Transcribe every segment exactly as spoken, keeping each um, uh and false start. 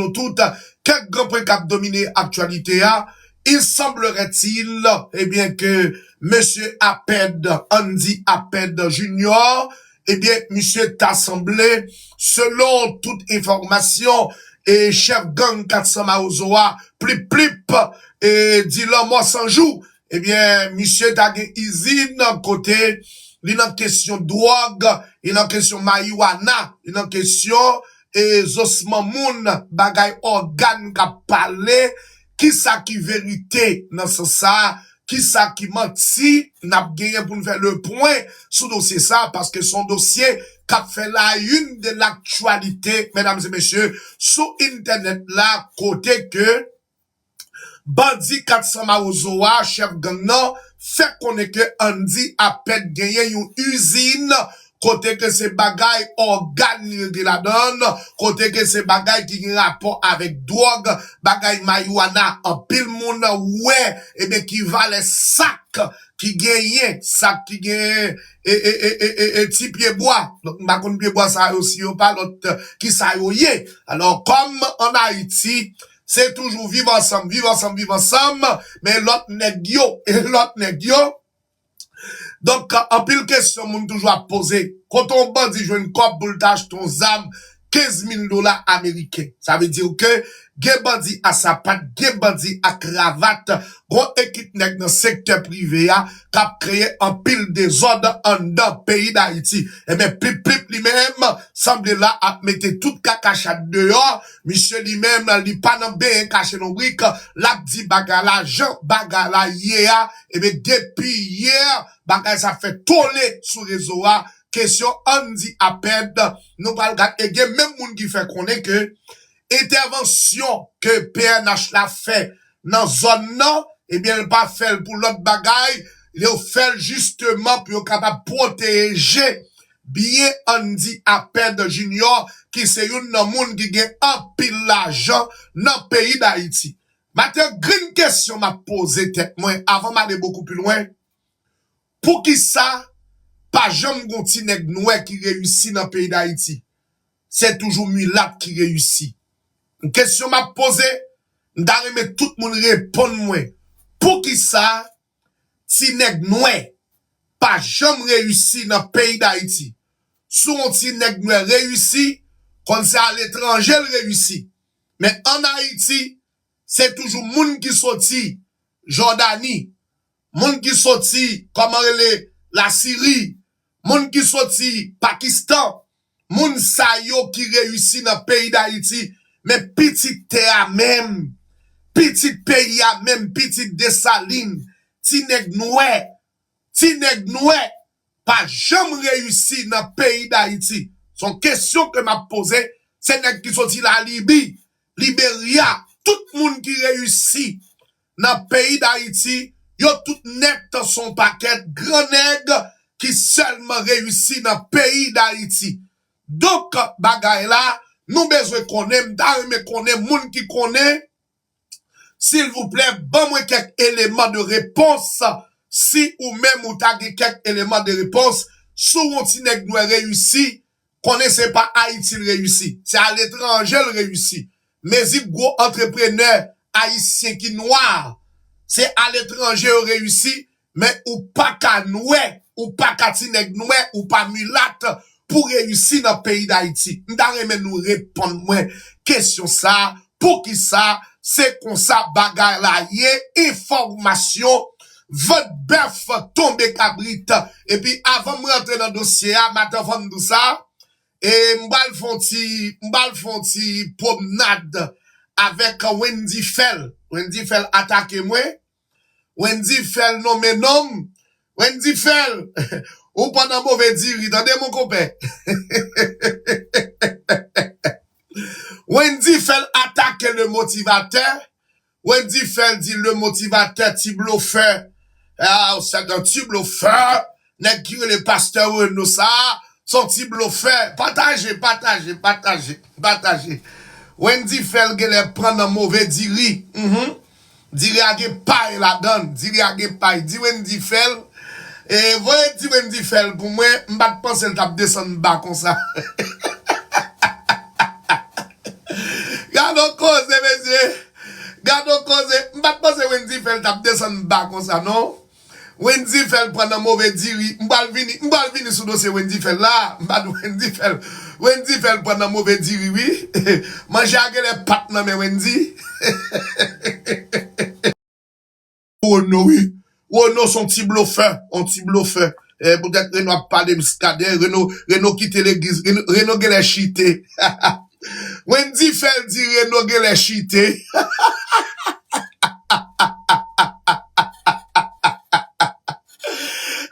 nou tout, kèk gran pwen k ap domine aktyalite a. Il semblerait-il, ebyen, ke mesye Apèd, Andy Apèd Junior, ebyen, misye ta sanble, selon tout enfòmasyon, e chèf gang kat san Mawozo a, Plip Plip, e di lanmò san jou, ebyen, misye ta gen izin kote li nan kesyon dwòg, li nan kesyon mariwana, li nan kesyon e zosman moun, bagay ògàn k ap pale, kisa ki verite nan sans sa, kisa ki manti, n ap genyen pou n fè le pwen sou dosye sa, paske se yon dosye k ap fè la une de l'actualité, medam e mesye, sou entènèt la, kote ke bandi kat san Mawozo a, chèf gang nan, fè konnen ke Andy Apèd genyen yon izin, kote ke se bagay ògàn li regle ladan, kote ke se bagay ki gen rapò avèk dwòg, bagay mariwana, anpil moun wè, ebyen, ki valè sak ki genyen, sak ki genyen, e, e, e, e, e, e ti pye bwa. Donk, m pa konn pye bwa sa yo, si yo pa lòt, ki sa yo ye. Alò, kòm ann Ayiti, se toujou viv ansanm, viv ansanm, viv ansanm, men lòt nèg yo, e lòt nèg yo. Donk, anpil kesyon moun toujou ap poze. Kote yon bandi jwenn kòb pou l ta achte yon zam kenz mil dola ameriken? Sa vle di ke gen bandi a sapat, gen bandi a kravat, gon ekip nèg nan sektè prive a k ap kreye anpil dezòd anndan peyi Dayiti. Ebyen, Plip Plip li menm, sanble la ap mete tout kakachat deyò. Misye li menm, li pa nan benyen kache lonbrik, l ap di bagay la jan bagay la ye a. Ebyen, depi yè, bagay sa fè tole sou rezo a. Kesyon Andy Apèd, nou pral gade, e gen menm moun ki fè konnen ke entèvansyon ke P N H la fè nan zòn nan, ebyen, l pa fè l pou lòt bagay, yo fè l jisteman pou yo kapab pwoteje byen Andy Apèd Junior, ki se youn nan moun ki gen anpil lajan nan peyi Dayiti. Maten, grenn kesyon m ap poze tèt mwen, avan m ale bokou pi lwen, poukisa pa janm gon ti nèg nwè ki reyisi nan peyi Dayiti? Se toujou milat ki reyisi. Kesyon m ap poze, m ta renmen tout moun reponn mwen. Poukisa ti nèg nwè pa janm reyisi nan peyi Dayiti? Si yon ti nèg nwè reyisi, konn se aletranje l reyisi. Men ann Ayiti, se toujou moun ki soti Jòdani, moun ki soti, kòman rele, Lasiri, moun ki soti Pakistan, moun sa yo ki reyisi nan peyi Dayiti, men pitit tè a menm, pitit peyi a menm, pitit Desalin, ti nèg nwè, ti nèg nwè pa janm reyisi nan peyi Dayiti. Se yon kesyon ke m ap poze, se nèg ki soti Lalibi, Liberya, tout moun ki reyisi nan peyi Dayiti, yo tout nèt se yon pakèt gran nèg ki sèlman reyisi nan peyi Dayiti. Donk, bagay la, nou bezwen konnen, m ta renmen konnen, moun ki konnen, silvouplè, ban mwen kèk eleman de repons, si ou menm ou ta gen kèk eleman de repons, si yon ti nèg nwè reyisi, konnen se pa Ayiti l reyisi, se aletranje l reyisi. Mezi gwo antreprenè ayisyen ki nwa, se aletranje yo reyisi, men ou pa ka nwè, ou pa ka ti nèg nwè, ou pa milat pou reyisi nan peyi Dayiti. M ta renmen nou reponn mwen kesyon sa, poukisa se konsa bagay la ye, enfòmasyon, vant bèf, tonbe kabrit. Epi avan m rantre nan dosye a, m ap fè n di sa, e m pral fè yon ti, m pral fè yon ti pwomnad avèk Wendy Phèl. Wendy Phèl atake mwen. Wendy Phèl nonmen non m. Wendy Phèl, ou pran nan move diri, tande mon konpè. Wendy Phèl atake le motivatè. Wendy Phèl di le motivatè ti blofè. Ah, se yon ti blofè. Nèg ki rele pastè Reno sa, se yon ti blofè. Pataje, pataje, pataje, pataje. Wendy Phèl genlè pran nan move diri. Mhm. Diri a gen pay ladan l. Diri a gen pay. Di Wendy Phèl. E voye di Wendy Phèl pou mwen. M pa t panse l t ap desann ba konsa. Gade Yon koze, mesye. Gad yon koze. M pa t panse Wendy Phèl t ap desann ba konsa, non. Wendy Phèl pran nan move diri. M pral vini, m pral vini sou dosye Wendy Phèl la. M pa di Wendy Phèl. Wendy Phèl pran nan move diri, wi. Manje a genlè pa t nan men Wendy. Reno, wi. Reno se yon ti blofè, yon ti blofè. Eh, poutèt Reno ap pale Muscadin, Reno, Reno kite legliz, Reno, Reno genlè chite. Wendy Phèl di Reno genlè chite.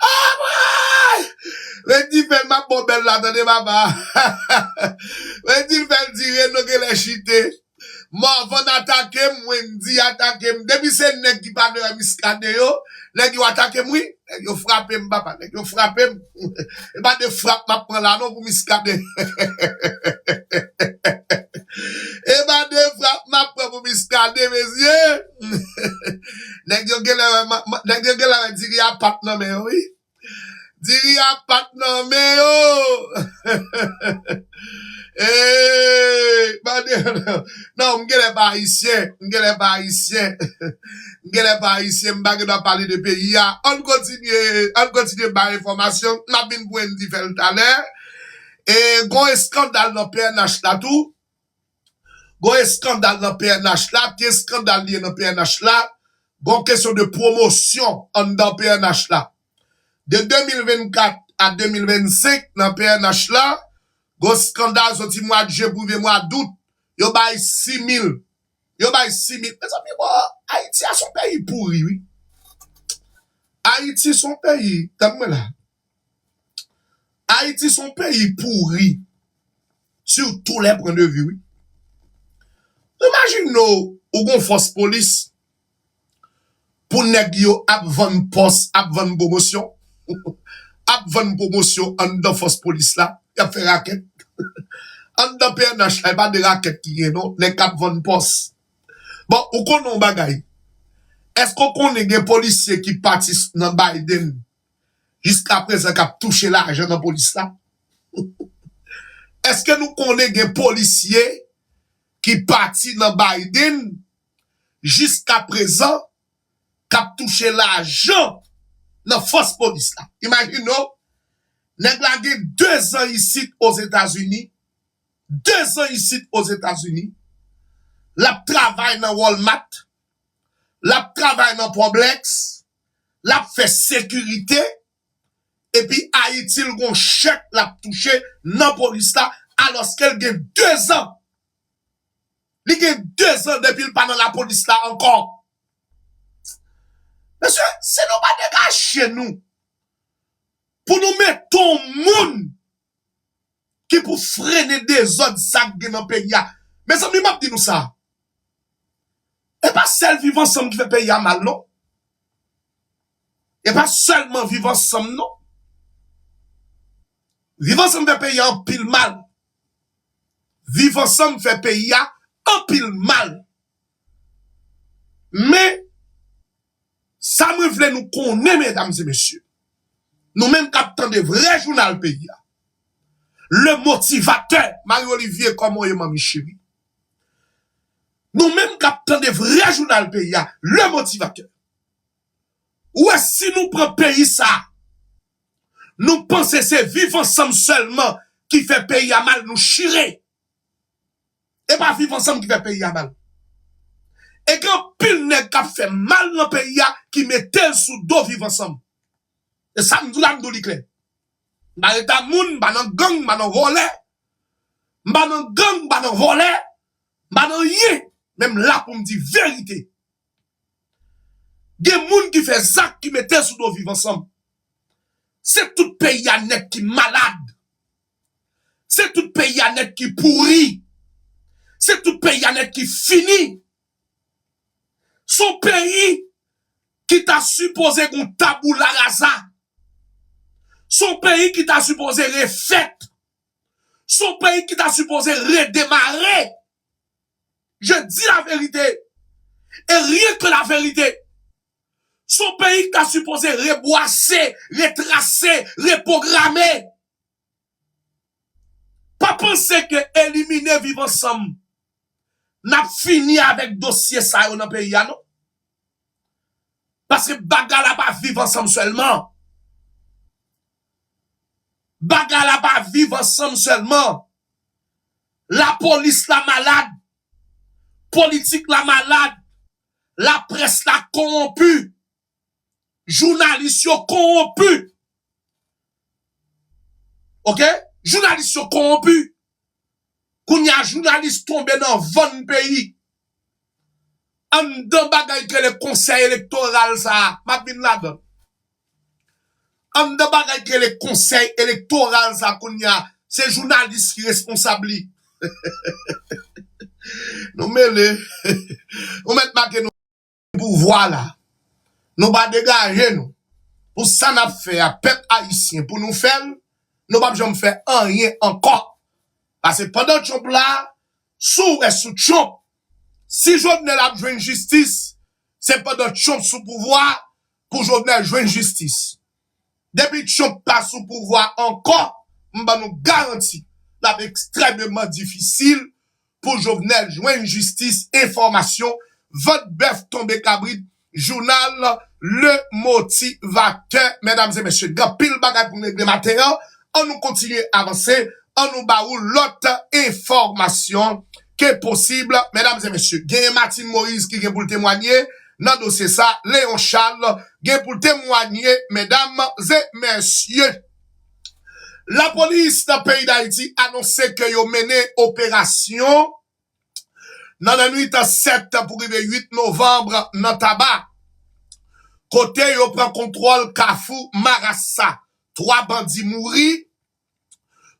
Ah, boy! Wendy Phèl, m ap bon bèl la, tande, papa. Wendy Phèl di Reno genlè chite. Morvan atake m, Wendy atake m. Depi se nèg ki pa vle wè Muscadin yo, nèg yo atake m, wi. Nèg yo frape m, papa. Nèg yo frape m. E pa de frap m ap pran la, non, pou Muscadin. E pa de frap m ap pran pou Muscadin, mesye. Nèg yo genlè wè, ma- ma- nèg yo genlè wè diri a pa t nan men yo, wi. Diri a pa t nan men yo. Hey, mande, non, m genlè pa ayisyen. M genlè pa ayisyen. M genlè pa ayisyen. M pa gen dwa pale de peyi a. Ann kontinye, ann kontinye bay enfòmasyon. M ap vin pou Wendy Phèl talè. E gon eskandal nan P N H la tou. Gon eskandal nan P N H la, ki eskandal li ye nan P N H la? Gon kesyon de pwomosyon anndan P N H la. De de mil vennkat a de mil vennsenk nan P N H la, gon eskandal soti mwa jen pou rive mwa dout, yo bay sis mil. Yo bay sis mil. Mezanmi, bon, Ayiti a se yon peyi pouri, wi. Ayiti se yon peyi, tann mwen la. Ayiti se yon peyi pouri sur tous les points de vue, wi. Imajine w, ou gon fòs polis, pou nèg yo ap vann pòs, ap vann pwomosyon, ap vann pwomosyon anndan fòs polis la, y ap fè rakèt. Anndan P N H la, e pa de rakèt ki gen, non, nèg k ap vann pòs. Bon, ou konnen yon bagay. Èske w konnen gen polisye ki pati s- nan Biden jiska prezan k ap touche lajan nan polis la? Èske nou konnen gen polisye ki pati nan Biden jiska prezan k ap touche lajan nan fòs polis la? Imajine w, nèg la gen dezan isit Ozetazini, dezan isit Ozetazini, l ap travay nan Walmart, l ap travay nan Publix, l ap fè sekirite, epi Ayiti l gon chèk l ap touche nan polis la, alòske l gen dezan. Li gen dezan depi l pa nan lapolis la ankò. Mesye, si nou pa degaje nou, pou nou mete yon moun ki pou frennen dezòd sa k gen nan peyi a. Mezanmi, m ap di nou sa. E pa sèl Viv Ansanm ki fè peyi a mal, non. E pa sèlman Viv Ansanm, non. Viv Ansanm fè peyi a anpil mal. Viv Ansanm fè peyi a anpil mal. Men, sa mwen vle nou konnen, medam e mesye, nou menm k ap tande vrè jounal peyi a, Le Motivateur, Marie Olivier, kòman w ye, manmi cheri? Nou menm k ap tande vrè jounal peyi a, Le Motivateur, ou wè, si nou pran peyi sa, nou panse se Viv Ansanm sèlman ki fè peyi a mal, nou chire. E pa Viv Ansanm ki fè peyi a mal. E gen anpil nèg k ap fè mal nan peyi a ki mete l sou do Viv Ansanm. E sa m di w la, m di w li klè. M pa rete ak moun, m pa nan gang, m pa nan vòlè. M pa nan gang, m pa nan vòlè, m pa nan anyen. Men m la pou m di verite. Gen moun ki fè zak ki mete sou do Viv Ansanm. Se tout peyi a nèt ki malad. Se tout peyi a nèt ki pouri. Se tout peyi a nèt ki fini. Se yon peyi ki ta sipoze gon tabula rasa. Se yon peyi ki ta sipoze refèt. Se yon peyi ki ta sipoze redemare. Je dis la vérité. Et rien que la vérité. Se yon peyi ki ta sipoze rebwase, retrase, repwograme. Pa panse ke elimine Viv Ansanm, n ap fini avèk dosye sa yo nan peyi a, non. Paske bagay la pa viv ansanm sèlman. Bagay la pa viv ansanm sèlman. Lapolis la malad. Politik la malad. Laprès la kowonpi. Jounalis yo kowonpi. Oke? Jounalis yo kowonpi. Kounye a, jounalis tonbe nan vann peyi. Anndan bagay ki rele konsèy elektoral sa a, m ap vin ladan. Anndan bagay ki rele konsèy elektoral sa a kounye a, se jounalis ki responsab li. Nou mele. Ou mèt make nou pouvwa la. Nou pa degaje nou. Pou sa n ap fè a, pèp ayisyen, pou nou fè l, nou p ap janm fè anyen ankò. Paske pandan Trump la, si w wè sou Trump, si Jovenel ap jwenn jistis, se pandan Trump sou pouvwa pou Jovenel jwenn jistis. Depi Trump pa sou pouvwa ankò, m ban nou garanti, l ap ekstrèmeman difisil pou Jovenel jwenn jistis. Enfòmasyon, vant bèf tonbe kabrit, jounal Le Motivatè. Medam e mesye, gen anpil bagay pou n regle maten an. An nou kontinye avanse, an nou ba ou lòt enfòmasyon ke posib. Medam e mesye, genyen Martine Moïse ki gen pou l temwanye nan dosye sa, Léon Charles gen pou l temwanye, medam e mesye. Lapolis nan peyi Dayiti anonse ke yo mennen operasyon nan lannwit sèt pou rive uit novanm nan Taba, kote yo pran kontwòl kafou Marasa. Twa bandi mouri.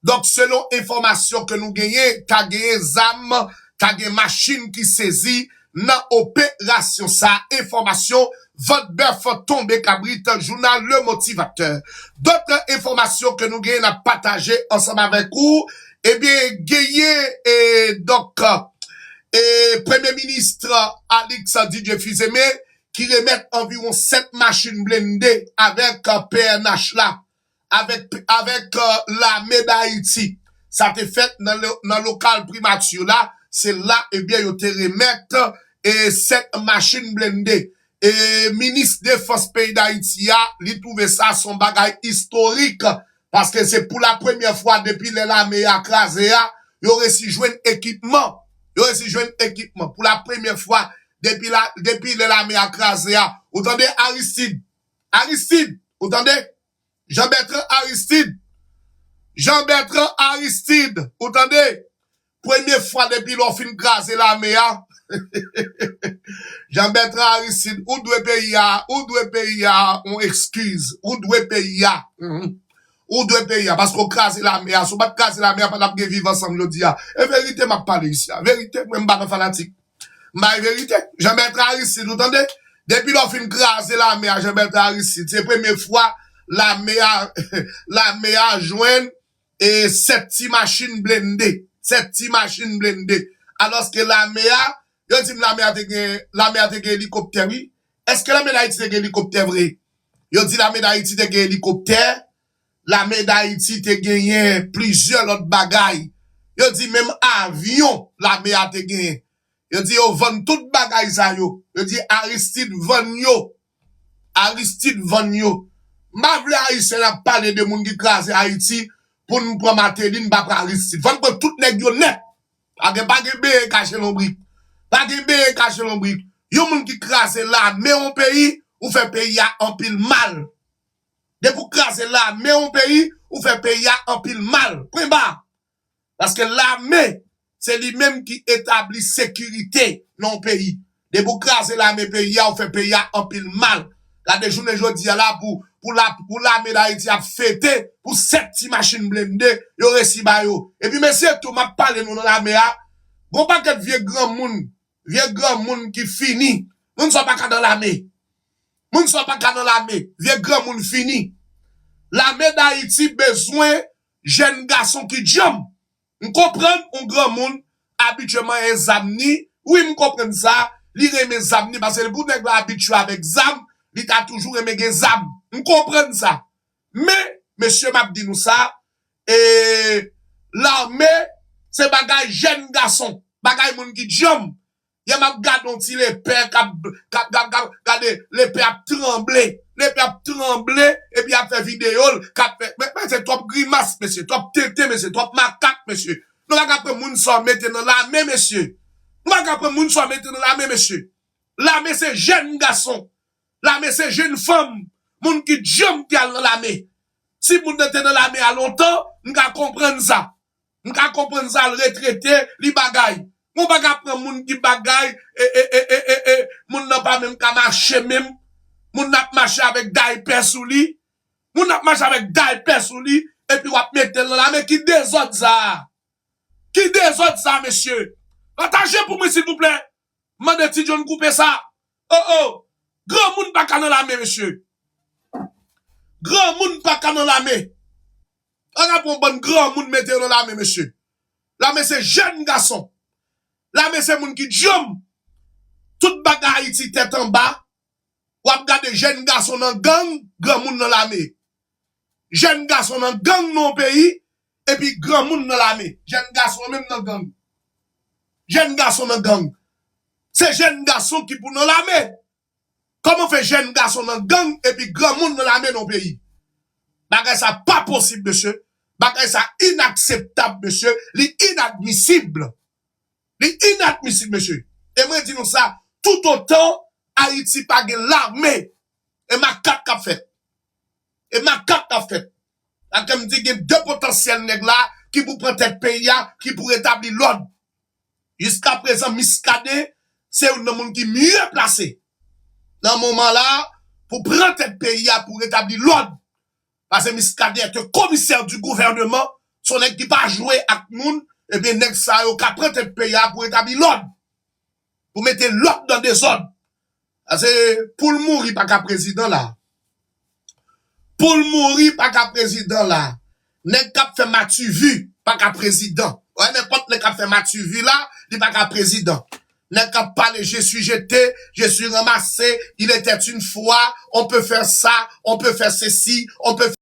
Donk, selon enfòmasyon ke nou genyen, ta genyen zam, ta gen machin ki sezi nan operasyon sa. Enfòmasyon, vant bèf tonbe kabrit, jounal Le Motivatè. Dòt enfòmasyon ke nou genyen, n ap pataje ansanm avèk ou. Ebyen, genyen, e, donk, e, Premye Minis Alix Didier Fils-Aimé ki remèt anviwon sèt machin blende avèk, e, P N H la, avèk, avèk, e, Lame Dayiti. Sa te fèt nan lo-, nan lokal primati la. Se la, ebyen, yo te remèt, e, sèt machin blende. E, minis defans peyi Dayiti a, li twouve sa se yon bagay istorik, paske se pou la premyè fwa depi lè lame a kraze a, yo resi jwenn ekipman. Yo resi jwenn ekipman. Pou la premyè fwa depi la, depi lè lame a kraze a. Ou tande, Aristide? Aristide, ou tande? Jean Bertrand Aristide. Jean Bertrand Aristide, ou tande? Premye fwa depi lè w fin kraze lame a. Jean Bertrand Aristide, ou dwe peyi a, ou dwe peyi a yon eskiz. Ou dwe peyi a. Mhm. Ou dwe peyi a, paske w kraze lame a. Si w pa t kraze lame a, pa t ap gen viv ansanm jodi a. E verite m ap pale isi a. Verite, mwen m pa nan fanatik. M bay verite. Jean Bertrand Aristide, ou tande? Depi lè w fin kraze lame a, Jean Bertrand Aristide, se premye fwa lame a, lame a jwenn, e, sèt ti machin blende. Sèt ti machin blende. Alòske lame a, yo di m lame a te gen, lame a te gen elikoptè, wi. Èske lame Dayiti te gen elikoptè vre? Yo di lame Dayiti te gen elikoptè, lame Dayiti te genyen plizyè lòt bagay. Yo di menm avyon lame a te genyen. Yo di yo vann tout bagay sa yo. Yo di Aristide vann yo. Aristide vann yo. M pa vle Ayisyen ap pale de moun ki kraze Ayiti pou n pran Martelly, n pa pran Aristide. Fò n pran tout nèg yo nèt. Pa gen, pa gen bere kache lonbrik. Pa gen bere kache lonbrik. Yon moun ki kraze lame yon peyi, ou fè peyi a anpil mal. Depi w kraze lame yon peyi, ou fè peyi a anpil mal. Pwen ba. Paske lame, se li menm ki etabli sekirite nan yon peyi. Depi w kraze lame peyi a, ou fè peyi a anpil mal. Gade jounen jodi a la pou, pou la, pou lame Dayiti ap fete, pou sèt ti machin blende, yo resi ba yo. Epi mesye tou, m ap pale nou nan lame a, gon pakèt vye granmoun, vye granmoun ki fini. Moun sa pa ka nan lame. Moun sa pa ka nan lame. Vye granmoun fini. Lame Dayiti bezwen jèn gason ki djanm. M konprann yon granmoun abitye manyen zam ni. Wi, m konprann sa. Li renmen zam ni, paske pou nèg la abitye avèk zam, li ta toujou renmen gen zam. M konprann sa. Men, mesye, m ap di nou sa, e, lame, se bagay jèn gason. Bagay moun ki djanm. Yè m ap gade yon ti lepè k ap, k ap, k ap, k ap gade lepè ap tranble. Lepè ap tranble, epi ap fè videyo l, k ap fè, men, men se twòp grimas, mesye, twòp tenten, mesye, twòp makak, mesye. Nou pa ka pran moun sa w mete nan lame, mesye. Nou pa ka pran moun sa w mete nan lame, mesye. Lame se jèn gason. Lame se jèn fanm. Moun ki djanm ki al nan lame. Si moun nan te nan lame a lontan, m ka konprann sa. M ka konprann sa, l retrete, li bagay. Ou pa ka pran moun ki bagay, e, e, e, e, e, e, moun nan pa menm ka mache menm. Moun nan ap mache avèk daypè sou li. Moun nan ap mache avèk daypè sou li, epi w ap mete l nan lame. Ki dezòd sa a? Ki dezòd sa, mesye? Pataje pou mwen, silvouplè. Mande Ti John koupe sa. Oh, oh. Granmoun pa ka nan lame, mesye. Granmoun pa ka nan lame. An ap pran bann granmoun mete yo nan lame, mesye. Lame se jèn gason. Lame se moun ki djanm. Tout bagay Ayiti tèt anba. W ap gade jèn gason nan gang, granmoun nan lame. Jèn gason nan gang nan yon peyi, epi granmoun nan lame. Jèn gason menm nan gang. Jèn gason nan gang. Se jèn gason ki pou nan lame. Kòman fè jèn gason nan gang epi granmoun nan lame nan yon peyi? Bagay sa pa posib, mesye. Bagay sa inakseptab, mesye. Li inadmisib. Li inadmisib, mesye. E mwen di nou sa, toutotan Ayiti pa gen lame, e makak k ap fèt. E makak k ap fèt. Sa ke m di gen de potansyèl nèg la ki pou pran tèt peyi a, ki pou retabli lòd. Jiskaprezan, Miskaden se youn nan moun ki mye plase nan moman la pou pran tèt peyi a, pou retabli lòd. Paske Miskaden est un commissaire du gouvernement, se yon nèg ki pa jwe ak moun, ebyen nèg sa yo ka pran tèt peyi a pou retabli lòd. Pou mete lòd nan dezòd. Paske pou l mouri pa ka prezidan la. Pou l mouri pa ka prezidan la. Nèg k ap fè mativi pa ka prezidan. Wè, nenpòt nèg k ap fè mativi la, li pa ka prezidan. Nèg k ap pale je suis jeté, je suis ramassé, il était une fois, on peut faire ça, on peut faire ceci, on peut